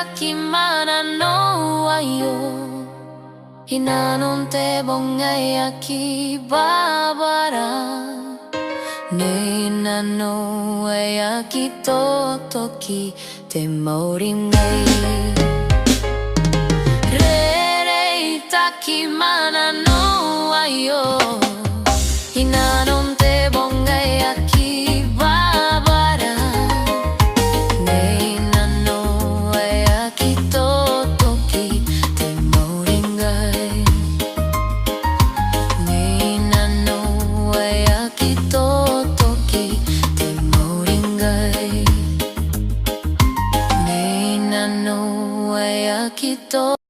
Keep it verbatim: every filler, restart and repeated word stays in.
Aki mwananga aio, i nanon te bong ae aki bwabwara. Nei nanou ae aki totoki te mauri ngai. Rereitaki mwananga aio, i nanon te bong ae aki bwabwara. Nei nanou ae aki totoki te mauri ngai. Nei nanou ae aki totoki te mauri ngai. Nei nanou ae aki to